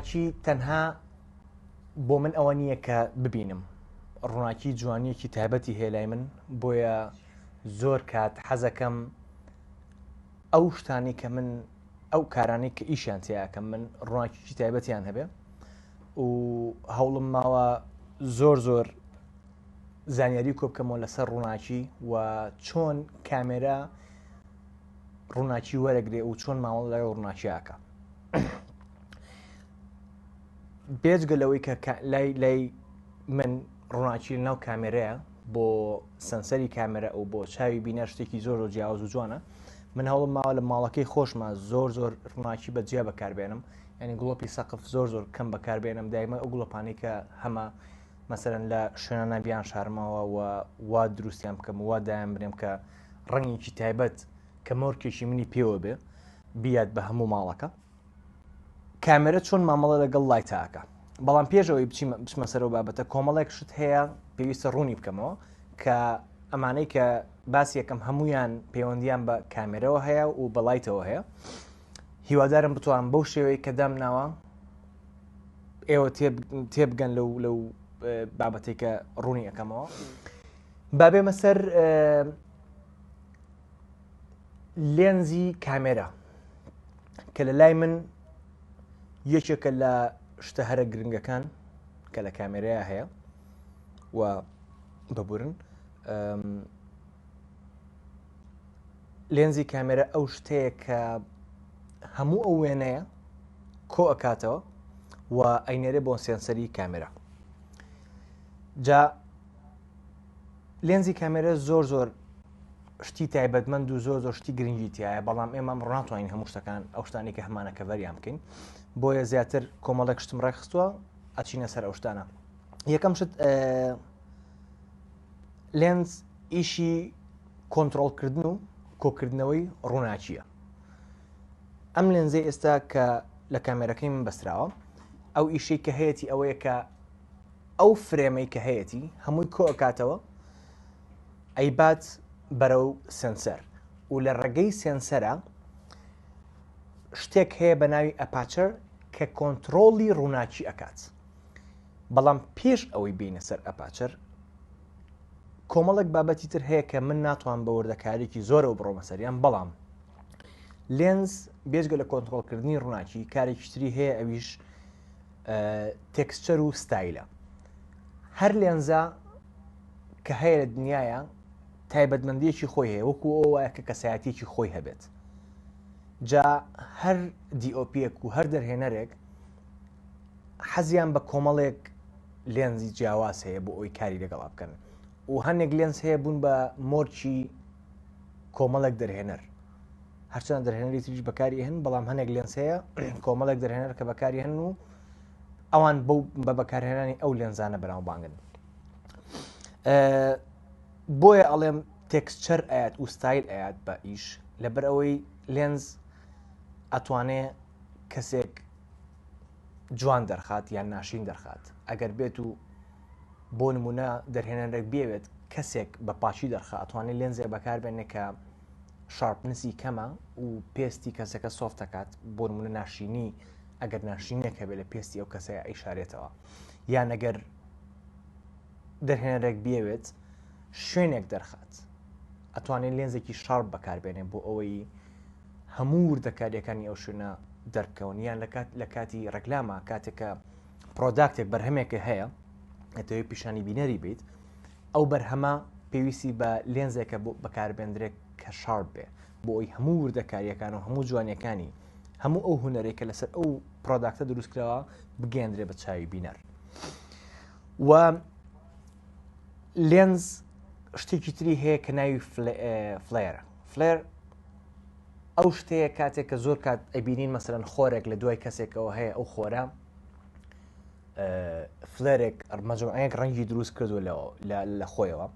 ڕووناکی تەنها بۆ من ئەوە نییە کە ببینم ڕووناکی جوانیەکی تایبەتی هەیە لای من بۆیە زۆر کات حەزەکەم ئەو شتانی کە من ئەو کارانەی کە ئیشیان تیاکەم من ڕووناکیی تایبەتیان هەبێ و هەوڵم ماوە زۆر زۆر زانیاری کۆبکەمەوە لەسەر ڕووناکی و چۆن کامێرا ڕووناکی وەرەگرێ و چۆن ماوە لەگەڵ ڕووناکیاکە بێجگە لەوەی کە لای لای من ڕووناکی لەناو کامێرەیە بۆ sensor ی کامێرە و بۆ چاوی بینەر شتێکی زۆر زۆر جیاواز و جوانە من هەوڵم ماوە لە ماڵەکەی خۆشما زۆر زۆر ڕووناکی بە جیا بەکاربێنم ینی گڵۆپی سەقف زۆر زۆر کەم بەکاربێنم دایمە ئەو گڵۆپانەی کە هەمە مەسەرەن لە شوێنانە بیان شارمەوە و وا دروستیان بکەم وا دایان بنێم کە ڕەنگێکی تایبەت کە مۆرکێکی منی پێوە بێ بیات بە هەموو ماڵەکە کامێرە چۆن مامەڵە لەگەڵ light ا ئەکا بەڵام پێش ئەوەی بچمە سەرەوە بابەتە کۆمەڵێک شت هەیە پێویستە ڕوونی بکەمەوە کە ئەمانەی کە باس یەکەم هەمویان پەیوەندیان بە کامێرەوە هەیە و بە light ەوە هەیە هیوادارم بتوانم بەو شێوەیە کە دامناوە ئێوە تێبگەن لەو لەو بابەتێک کە ڕوونی ئەەکەمەوە بابێمە سەر لێنزی کامێرا کە لە لای من یەکێکە لە شتە هەرە گرنگەکان کە لە کامێرەیە هەیە و ببورن لێنزی کامێرە ئەو شتەیە کە هەموو ئەو وێنەیە کۆ ئەکاتەوە و ئەینێرێ بۆ sensor ی کامێرا جا لێنزی کامێرە زۆر زۆر شتی تایبەتمەند و زۆر زۆر شتی گرنگی تایە بەڵام ئێمە ئەمڕۆ ناتوانین هەموو شتەکان ئەو شتانی کە هەمانە cover یان بکەین بۆیە زیاتر کۆمەڵێک شتم ڕێکخستووە ئەچینە سەر ئەو شتانە یەکەم شت لێنز ئیشی کۆنتترۆلکردن و کۆکردنەوەی ڕووناکیە ئەم لێنزەی ئێستا کە لە کامێرەکەی من بەستراوە ئەو ئیشەی کە هەیەی ئەوەیە کە ئەو frame ەی کە هەیەتی هەمووی کۆئەکاتەوە ئەیبات بەرەو sensor و لە ڕێگەی sensor ە شتێک هەیە بە ناوی aperture کە کۆنتترۆڵی ڕووناکی ئەکات بەڵام پێش ئەوەی بینە سەر aperture کۆمەڵێک بابەتی تر هەیە کە من ناتوان بە وردەکارێکی زۆرەوە بڕۆمە سەریان بەڵام لێنز بێجگە لە کۆنتترۆلکردنی ڕووناکی کارێکی تری هەیە ئەویش texture و ستایلە هەر لێنزە کە هەیە لە دنیاە تایبەتمەندیەکی خۆی هەیە وەکو ئەو وایە کە کەسایەتێکی خۆی هەبێت جا هەر DOP ەک و هەر دەرهێنەرێک حەزیان بە کۆمەڵێک لێنزی جیاواز هەیە بۆ ئەوی کاری لەگەڵا بکەن و هەندێک لێنز هەیە بوون بە مۆرکی کۆمەڵێک دەرهێنەر هەرچەند دەرهێنەری تریش بەکاری هەن بەڵام هەنێک لێنس هەیە کۆمەڵێک دەرهێنەر کە بەکاری هەن و ئەوان بەو بە بەکارهێنانی ئەو لێنزانە بەناوبانگن بۆیە ئەڵێم texture ئاات و ستایل ئاات بە ئیش لەبەر ئەوەی لێنز ئەتوانێ کەسێک جوان دەرخات یان ناشین دەرخات ئەگەر بێت و بۆ نمونە دەرهێنەرێک بێوێت کەسێک بە پاچی دەرخە ئەتوانێت لێنزێک بەکاربێنێ کە sharpness ی کەمە و پێستی کەسەکە soft ئەکات بۆ نمونە ناشینی ئەگەر ناشینێک هەبێت لە پێستی ئەو کەسەیە ئەیشارێتەوە یان ئەگەر دەرهێنەرێک بیەوێت شوێنێک دەرخات ئەتوانێت لێنزێکی sharp بەکاربێنێ بۆ ئەوەی هەموو وردەکاریەکانی ئەو شوێنە دەربکەون یان لە کات لە کاتی ڕێکلاما کاتێک کە product ێک بەرهەمێکە هەیە ئەتەوێت پیشانی بینەری بیت ئەو بەرهەمە پێویستی بە لێنزێکە بۆ بەکاربێندرێت کە sharp بێ بۆ ئەوی هەموو وردەکاریەکان و هەموو جوانیەکانی هەموو ئەو هونەرێک کە لەسەر ئەو product ە دروستکراوە بگەندرێ بە چاوی بینەر و لێنز شتێکی تری هەیە کە ناوی flare ە flare ئەو شتەیە کاتێک کە زۆر کات ئەبینین مەسەرەن خۆرێک لە دوای کەسێکەوە هەیە ئەو خۆرە flare ێک مەجموعەیەک ڕەنگی دروست کردو لە خۆیەوە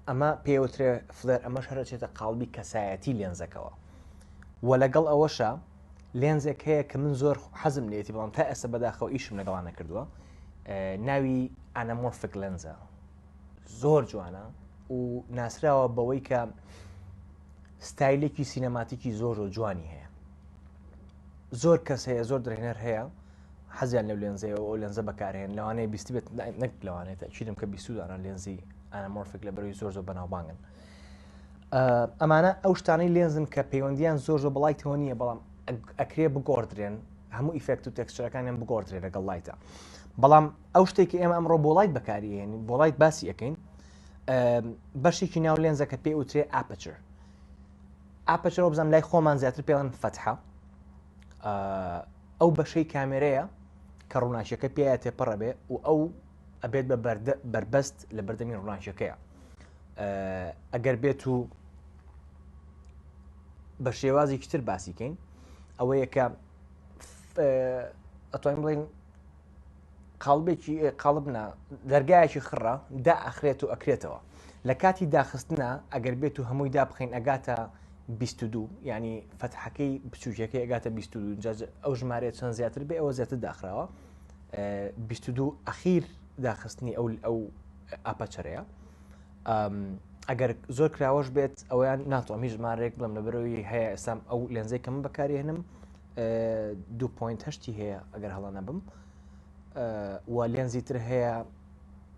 ئەمە پێوترێ flare ئەمەش هەرچێتە قاڵبی کەسایەتی لێنزەکەوە و لەگەڵ ئەوەشە لێنزێک هەیە کە من زۆر حەزم لێتی بەڵام تا ئێستا بەداخەوە ئیشم لەگەڵا نەکردووە ناوی anamorphic lens ە زۆر جوانە و ناسراوە بەوەی کە ستایلێکی سینەماتیکی زۆر زۆر جوانی هەیە. زۆر کەس هەیە زۆر دەرهێنەر هەیە حەزیان لەو لێنزەیە و ئەو لێنزە بەکارهێن لەوانەیە بیستی بێت نەک لەوانەیە تەکیدم کە بیستودانە لێنزی anamorphic لە بەرەوەی زۆر زۆر بەناوبانگن ئەمانە ئەو شتانەی لێنزن کە پەیوەندیان زۆر زۆر بە light ەوە نییە بەڵام ئەکرێ بگۆڕدرێن هەموو effect و texture ەکانیان بگۆڕدرێن لەگەڵ light ە بەڵام ئەو شتێکی ئێمە ئەمڕۆ بۆ light بەکاریێنین بۆ light باسی ئەەکەین بەشێکی ناو لێنزەکە پێ وترێ aperture aperture بزانم لای خۆمان زیاتر پێڵەن فەتحە ئەو بەشەی کامێرەیە کە ڕووناکیەکە پێیا تێپەڕە بێ و ئەو ئەبێت بە بەربەست لە بەردەمی ڕووناکیەکەیە ئەگەر بێت و بە شێوازێکی تر باسیکەین ئەوەیە کە ئەتوانین بڵین قاڵبێکی قاڵب نا دەرگایەکی خڕە دا ئەخرێت و ئەکرێتەوە لە کاتی داخستنا ئەگەر بێت و هەمووی دابخین ئەگاتە 22 ینی فەتحەکەی بچووکەکەی ئەگاتە 22 جا ئەو ژمارەیە چەند زیاتر بێ ئەوە زیاتر داخراوە 22 ئەخیر داخستنی ئەو ئەو aperture ەیە ئەگەر زۆر کراوەش بێت ئەویان ناتوانم هیچ ژمارەیەک بڵم لەبەرەوەی هەیە ئێستام ئەو لێنزەی کە من بەکارێنم 2.8 هەیە ئەگەر هەڵە نەبم و لێنزی تر هەیە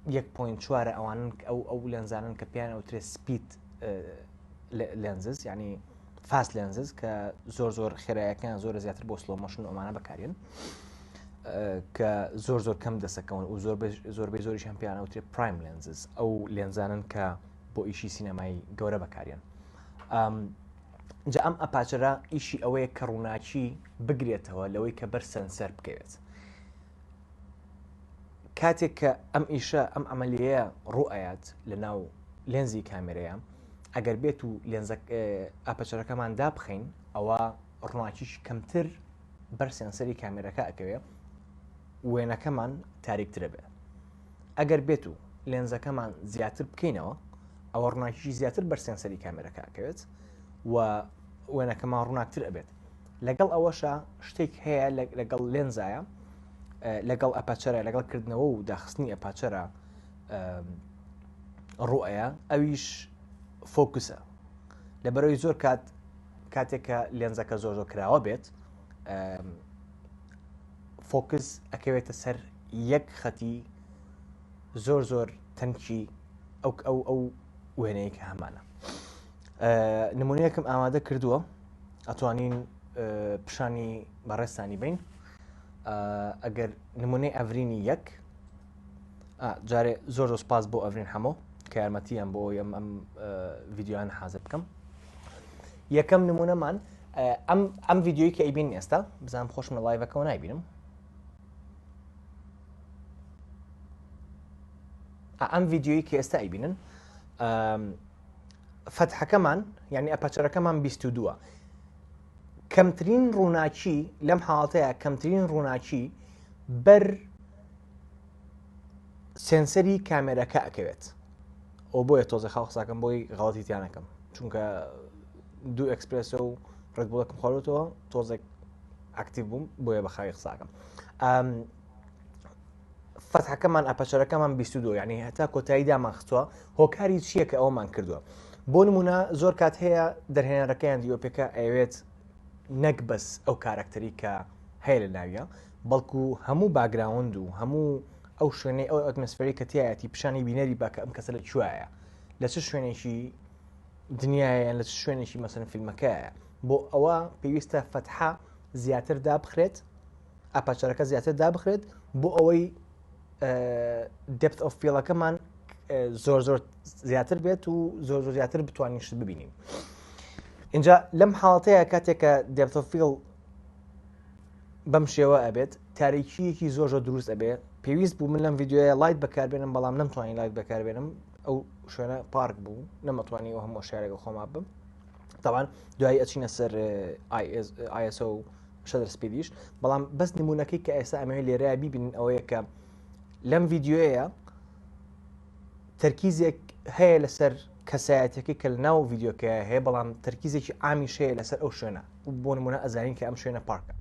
1.4 ئەوانن ئەو ئەو لێنزانن کە پێیان ئەوترێ speed lenses ینی fast lenses کە زۆر زۆر خێرایەکان زۆر زیاتر بۆ slow motion ئەمانە بەکارێن کە زۆر زۆر کەم دەسەکەون و زۆر زۆربەی زۆریشان پێیان ئەوترێ prime lenses ئەو لێنزانن کە بۆ ئیشی سینەمای گەورە بەکارێن جا ئەم aperture ە ئیشی ئەوەیە کە ڕووناکی بگرێتەوە لەوەی کە بەر sensor بکەوێت کاتێک کە ئەم ئیشە ئەم عملیەیە ڕوئەیات لە ناو لێنزی کامێرەیە ئەگەر بێت و لێنزە aperture ەکەمان دابخەین ئەوە ڕووناکیش کەمتر بەر sensor ی کامێرەکە ئەکەوێ وێنەکەمان تاریکترە بێ ئەگەر بێت و لێنزەکەمان زیاتر بکەینەوە ئەوە ڕووناکیی زیاتر بەر sensor ی کامێرەکە ئەکەوێت و وێنەکەمان ڕووناکتر ئەبێت لەگەڵ ئەوەشە شتێک هەیە لەگەڵ لێنزایە لەگەڵ aperture ە لەگەڵ کردنەوە و داخستنی aperture ە ڕوئەیە ئەویش focus ە لەبەرەوەی زۆر کات کاتێک کە لێنزەکە زۆر زۆر کراوە بێت focus ئەکەوێتە سەر یەک خەتی زۆر زۆر تەنکی ئەو ئەو ئەو وێنەیە کە هەمانە نمونەیەکم ئامادە کردووە ئەتوانین پیشانی بەڕێستانی بین ئەگەر نمونەی ئەڤرینی یەک جارێ زۆر زۆر سپاس بۆ ئەڤرین حەمۆ کە یارمەتیان بۆ ئەم ئەم ڤیددیوان حاضر بکەم یەکەم نمونەمان ئەم ئەم ڤیددیوی کە ئەیبین ئێستا بزانام خۆشم لە live ەکەەوە نایبینم ئەم ڤیددیوی کە ئێستا ئەیبینن فەتحەکەمان یعنی aperture ەکەمان 22 کەمترین ڕووناکی لەم حاڵەتەیە کەمترین ڕووناکی بەر sensor ی کامێرەکە ئەکەوێت ئەو بۆیە تۆزە خاو قساکەم بۆی غەڵەتی تیانەکەم چونکە دوو espresso و Red Bull ەکم خواردوتەوە تۆزێک active بووم بۆیە بە خاوی قساکەم فەتحەکەمان aperture ەکەمان 22 یعنی هەتا کۆتایی دامان خستووە هۆکاری چییە کە ئەومان کردووە بۆ نمونە زۆر کات هەیە دەرهێنەرەکەیان DOP ەکە ئەوێت نەک بەس ئەو کارەکتەری کە هەیە لە ناویە بەڵکو هەموو background و هەموو ئەو شوێنەی ئەو atmosphere ی کە تایەتی پیشانی بینەری با کە ئەم کەسە لە کوایە لە چ شوێنێکی دنیاە یان لە چ شوێنێکی مەسەن فیلمەکەیە بۆ ئەوە پێویستە فەتحە زیاتر دابخرێت aperture ەکە زیاتر دابخرێت بۆ ئەوەی depth of field ەکەمان زۆر زۆر زیاتر بێت و زۆر زۆر زیاتر بتوانین شت ببینین اینجا لەم حاڵەتەیە کاتێک کە depth of field بەم شێوە ئەبێت تاریکیەکی زۆر زۆر دروست ئەبێ پێویست بوو من لەم ڤیددیوە light بەکاربێنم بەڵام نەمتوانی light بەکاربێنم ئەو شوێنە پارک بوو نەمەتوانی ئەو هەموو شارێکە خۆما بم تاوان دوایی ئەچینە سەر ISO shutter speed یش بەڵام بەس نمونونەکەی کە ئێستا ئەمەوێت لێرە بیبین ئەوەیە کە لەم ڤیددیوەیە تەرکیزێک هەیە لەسەر کەسایەتەکەی کە لە ناو ڤیددیوکە هەیە بەڵام تەرکیزێکی ئامیش هەیە لەسەر ئەو شوێنە بۆ نمونە ئەزانین کە ئەم شوێنە پارکە.